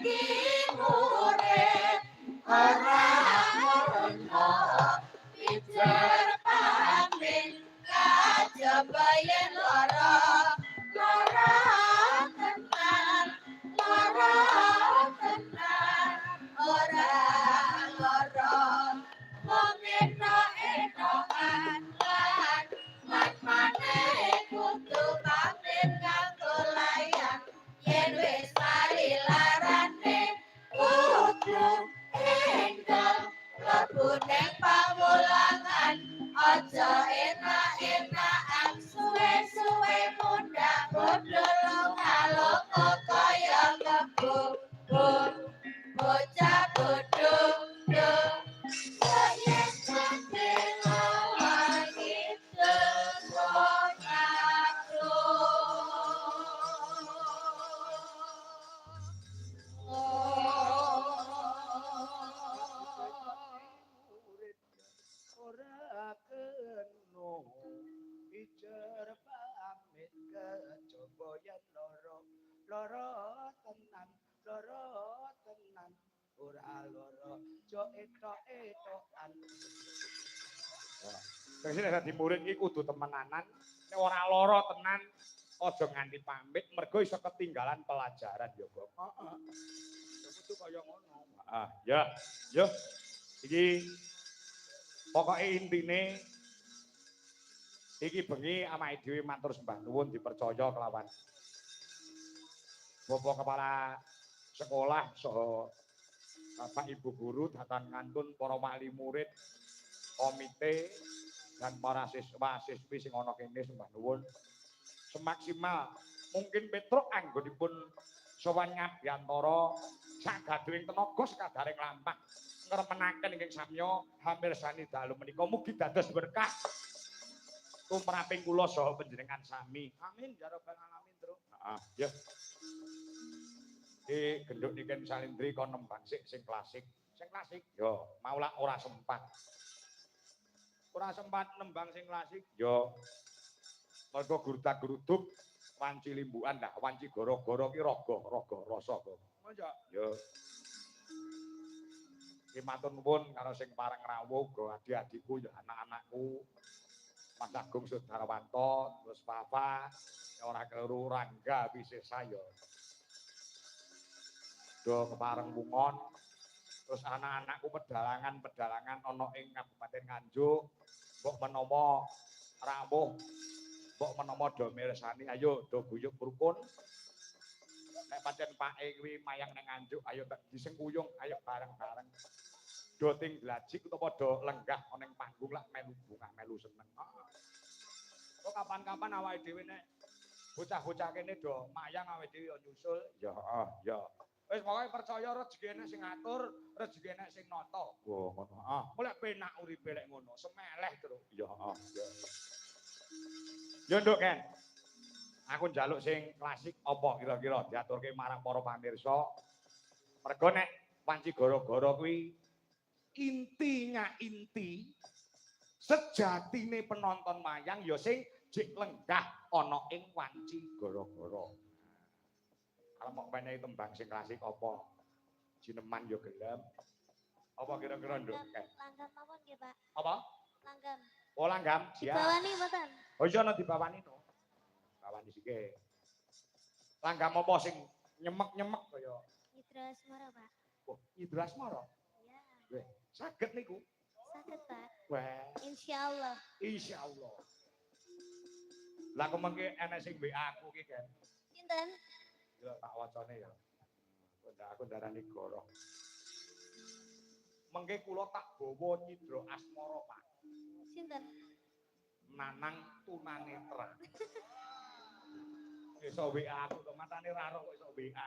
Dadi murid ora ngono, pijer pamit kajaba yen lara, lara tenan, lara tenan, ora lara wong etok-etokan lan lan maneh kudu pamit kanggo layang. Yen wis mari larane kudu enggal mlebu neng pawulangan, aja enak-enakan suwe-suwe mundhak bodho, lunga-lunga kaya kebo bo bocah bodho do yen mati langit Murid ora kena pijer pamit kejaba yen lara, lara tenan, lara tenan, ora lara aja etok-etokan. Terus nek dadi murid iki kudu temenanan, nek ora lara tenan aja nganti pamit mergo iso ketinggalan pelajaran ya, Gok. Heeh. Ya kudu kaya ngono. Heeh, ya. Yo. Iki pokoke intine iki bengi awake dhewe matur sembah nuwun dipercaya kelawan Bapak Kepala Sekolah saha Bapak Ibu guru datang ngantun para wali murid, komite dan para siswa siswi sing ana kene, sembah nuwun. Semaksimal mungkin Petruk anggonipun sowan ngabiyantara sagaduhing tenaga sekadaring lampah ngremenaken ingkang samya hamirsani dalu menika, mugi dados berkah tumraping kula saha panjenengan sami. Amin ya rabbal alamin, Truk. Heeh, ya. Iki genduk Niken Salindri kon nembang sik sing klasik. Sing klasik? Yo, mau lak ora sempat. Ora sempat nembang sing klasik? Yo. Mergo gurdak-gruduk wanci limbukan lah, wanci gara-gara ki raga, raga rasa kok. Manja. Yo. Ki matur nuwun karo sing pareng rawuh uga adik-adikku ya anak-anakku. Mas Agung Sudarwanto, terus Papa, ya ora keliru Rangga Wisesa ya. Do kepareng mungon. Terus anak-anakku pedalangan-pedalangan ana ing Kabupaten Nganjuk, mbok menawa rawuh, mbok menawa do mirsani, ayo do guyub rukun. Nek pancen pake kuwi mayang ning Nganjuk, ayo tak disengkuyung, ayo bareng-bareng. Do ting glajik utawa do lenggah ana ning panggung lak melu bungah melu seneng. Kok kapan-kapan awake dhewe nek bocah-bocah kene do mayang awake dhewe yo nyusul. Ya, heeh, ya. Wis pokoke percaya rezeki enek sing ngatur, rezeki enek sing nata. Wah, ngono. Heeh. Mulek penak uripe lek ngono, semeleh terus. Ya, heeh, ya. Yo nduk Ken. Aku njaluk sing klasik apa kira-kira diaturke marang para pamirsa. Mergo nek wanci gara-gara kuwi intinya inti sejatine penonton wayang ya sing jek lenggah ana ing wanci gara-gara. Kalau mau menehi tembang sing klasik apa? Jineman yo gelem. Apa kira-kira nduk? Langgam, langgam mawon nggih, Pak. Apa? Langgam. Oh, langgam, siap. Dibawani mboten? Oh iya, ana dibawani no. Bawani sike. Langgam apa sing nyemek-nyemek kaya Nyidra Asmara, Pak. Oh, Nyidra Asmara. Iya. Weh, saged niku. Saged, Pak. Wah, Insyaallah. Insyaallah. Lah kok mengke enek sing WA aku ki, Ken. Sinten? Yo tak wacane ya. Aku ndarani goroh. Mengke kula tak bawa Nyidra Asmara, Pak. Sinten? Nanang tunanetra. Iso WA aku to, matane ra roh kok iso WA.